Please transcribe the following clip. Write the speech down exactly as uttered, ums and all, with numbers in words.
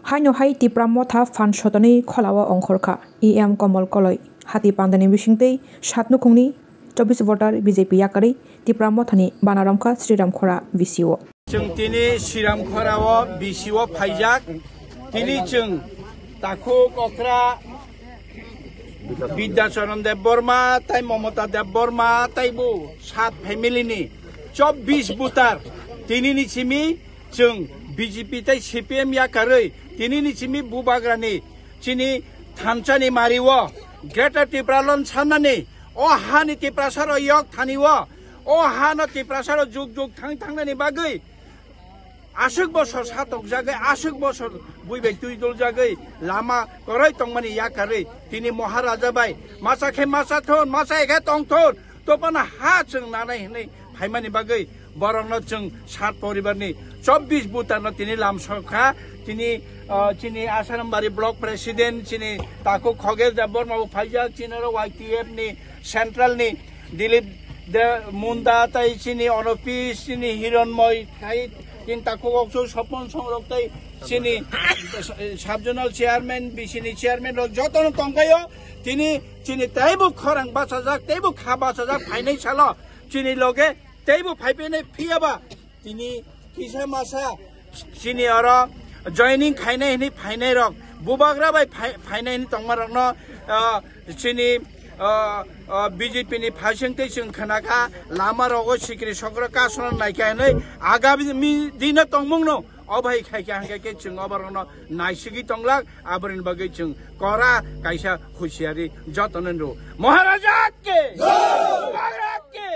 Haino hai Tipra Motha phan sotoni kholao ongkhorkha E M Komol Koloi. Hati pandani bisingtwi sat nukhungni chobbish voter B J P yakarwi Tipra Mothani bana romkha Sriram Khora V C O. Chwng tini Sriram Khorao V C O phaijak. Tini chwng takhuk okra Bidyacharan Debbarma, tai Momota Debbarma, tai bo sat family ni chobbish voter. Tini ni simi chwng B J P tai C P M yakarwi tini ni simi Bubagrani chini thansa ni mari o Greater Tipraland sanani o ha ni Tiprasa rok yok thani o, o ha no Tiprasa rok juk juk thang thangnani bagwi aswk bosor satokjagwi, aswk bosor bui bai twi doljagwi lama kwrwi tongmani yakarwi tini Maharaja bai masa khe masa thon, masa khe tong thon, topana ha chwng nanai hwnwi phaimani bagwi borokno chwng sat poribarni chobbish voterno tini lamsokha. Tini, ah, chini Asarambari Block President chini takhuk Khogesh Debbarma bo phaijak, chini oro Y T F ni Central ni Dilip De Munda tai chini Onopis, chini Hironmoi tai chini takhuk oksu Sopon Songrok tai chini Sub Zonal Chairman, B C ni Chairman rok jotono tongkhaio. Tini chini teibo khorang bachajak, teibo kha bachajak phainai salo chini loge teibo phaiphai nai phiyaba tini kisa masa chini oro joining khainai hwnwi phainai rok, Bubagra bai phai-, phainai hwnwi tongma rokno, ah, chini, ah, ah, B J P ni phaising tei chwng khwnakha lama rogo sikri sokro kasona naikha hwnwi agami dino tongmungno obai khaikha hwnkhe khe chwng oborokno naisigwi tonglak, aboroni bagwi chwng kora kaisa husiari jotono rw. Maharaja ke! Bubagra ke!